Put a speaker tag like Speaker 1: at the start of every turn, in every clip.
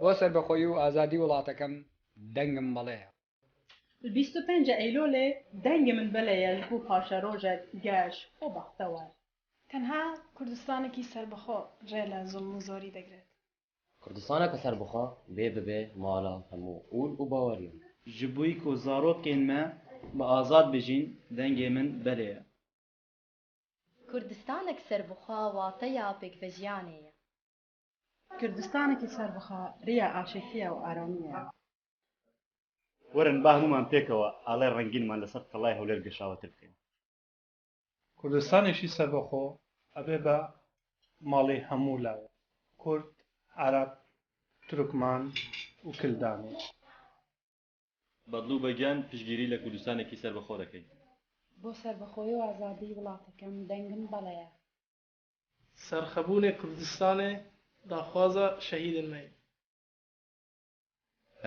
Speaker 1: بۆ سەربەخۆیی و ئازادی وڵاتەکەم دەنگم بەڵێیە.
Speaker 2: Li 25 Eylûlê dengê min belê ye ji bo paşerojek geş û bextewar.
Speaker 3: تەنها کوردستانێکی سەربەخۆ ڕێ لە زوڵم و زۆری دەگرێت.
Speaker 4: Kurdistaneke serbixwe vê bibe mala hemû ol û baweriyan.
Speaker 5: Ji bo ku zarokên me bi azad bijîn dengê min belê ye.
Speaker 6: Kurdistanek serbixwe wateya pêkvejiyanê ye.
Speaker 2: Kurdistanekî serbixwe riya aşîtiye û aramiyê ye.
Speaker 7: وەرن با هەموومان پێکەوە ئاڵای ڕەنگینمان لەسەر قەڵای هەولێر گەشاوەتر بکەین.
Speaker 8: کوردستانێکی سەربەخۆ ئەبێ بە ماڵی هەموو لایەک، کورد، عەرەب، تورکمان و کلدانی.
Speaker 9: بەدڵ و بەگیان پشتگیری لە کوردستانێکی سەربەخۆ دەکەین.
Speaker 10: بۆ سەربەخۆیی و ئازادیی وڵاتەکەم دەنگم بەڵێیە.
Speaker 11: Serxwebûnê Kurdistanê daxwaza şehîdên me ye.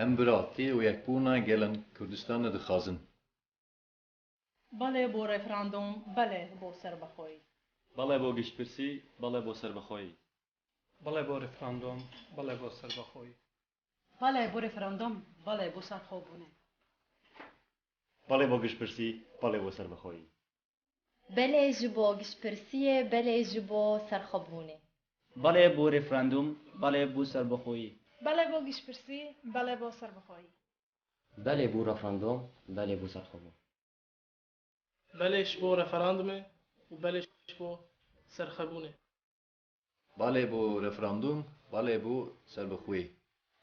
Speaker 12: Em biratî û yekbûna gelên Kurdistanê dixwazin.
Speaker 2: بەڵێ بۆ ڕێفراندۆم، بەڵێ بۆ سەربەخۆیی.
Speaker 9: بەڵێ بۆ گشتپرسی، بەڵێ بۆ سەربەخۆیی.
Speaker 8: بەڵێ بۆ ڕیفراندۆم، بەڵێ بۆ سەربەخۆیی.
Speaker 13: بەڵێ بۆ ڕێفراندۆم، بەڵێ بۆ سەرخۆبوونێ.
Speaker 7: بەڵێ بۆ گشتپرسی، بەڵێ بۆ سەربەخۆیی.
Speaker 6: بەلێ ji bo giştpirsiyê belê ji bo serxwebûnê.
Speaker 5: بەڵێ بۆ ڕێفراندۆم، بەڵێ بۆ سەربەخۆیی.
Speaker 3: بەڵێ بۆ گشتپرسی، بەڵێ بۆ سەربەخۆیی.
Speaker 4: بەلێ بۆ ڕێفراندۆم، بەلێ بۆ سەرخۆبوون.
Speaker 11: Belê ji bo referandumê û belê ji bo serxwebûnê.
Speaker 12: Belê bo referandûm, belê bo serbixweyî.